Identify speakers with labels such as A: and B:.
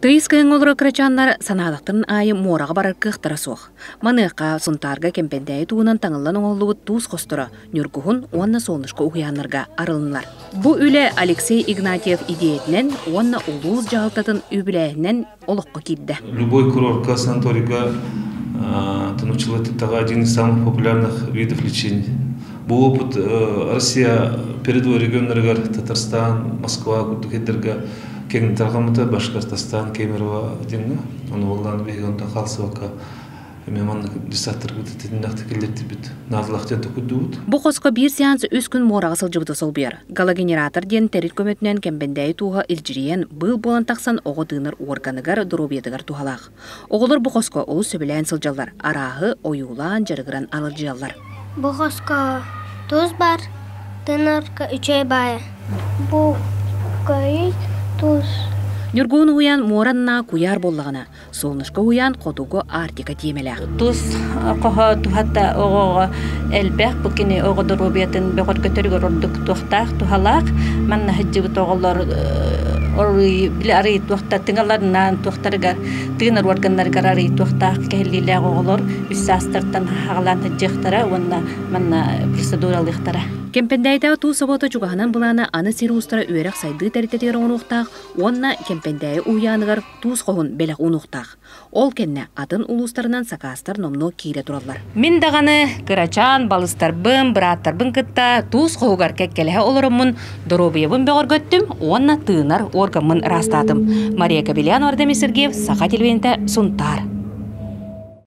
A: Тыйыс кыһыҥҥа олорор кырачааннар санаалахтарын аайы муораҕа барар кыахтара суох. Маныаха Сунтаарга Кэмпэндээйи туһунан таҥыллан оҥоһуллубут туус хосторо Ньургуһун уонна Солнышко уһуйааннарга арылыннылар. Бу үлэ Алексей Игнатьев идиэйэтинэн уонна улуус дьаһалтатын үбүлээһинэн олоххо киирдэ.
B: Любой курортка, санаторийга это один из самых популярных видов лечения. Бу опыт Россия передовой регионнарыгар Татарстан, Москва курдук кэҥ тарҕаммыта Башкортостан, Кемерово диэҥҥэ. Ону буоллаан биһиги онтон хаалсыбакка эмиэ маннык десанттарбыт итиннэхтик киллэрдибит. Наадалаах диэн токуйдубут.
A: Бу хоско биир сеанс үс күн муораҕа сылдьыбыты солбуйар. Галогенератор диэн тэрил көмөтүнэн Кэмпэндээйи тууһа илдьирийэн, быыл буолан тахсан оҕо тыынар уорганыгар, доруобуйатыгар туһалаах. Оҕолор бу хоско олус сөбүлээн сылдьаллар, арааһы ойуулаан, дьарыгыран аралдьыйаллар.
C: Бу хоско туус бар, тыынарга үчүгэй баайа. Бу көй туус.
A: Ньургуһун уһуйаан муоранна куйаар буоллаҕына, Солнышко уһуйаан хотугу Арктика тиэмэлээх.
D: Тус хоһо туһата оҕоҕо элбэх, бу кини оҕо доруобуйатын бөҕөргөтөрүгэр ордук туохтаах, туһалаах. Манна сылдьыбыт оҕолор арый били арый туохта тыҥаларынан туохтарыгар тыынар органнарыгар арый туохтаах кэһиллиилээх оҕолор үс саастартан хаҕалаан сылдьыахтара уонна манна процедуралыахтара.
A: Кэмпэндээйдээҕи туус собуота чугаһынан былаана аны сир уустара үөрэх-сайдыы тэрилтэтигэр оҥоруохтаах уонна Кэмпэндээйи уһуйааныгар туус хоһун бэлэх уунуохтаах. Ол кэннэ атын улуустарынан сакаастар номнуо киирэ тураллар. Мин даҕаны кырачаан балыстарбын, бырааттарбын кытта туус хоһугар кэккэлэһэ олороммун доруобуйабын бөҕөргөттүм уонна тыынар уоргаммын ыраастаатым. Мария Кобельянова, Ардемий Сергеев, Саха телевидениетэ, Сунтаар.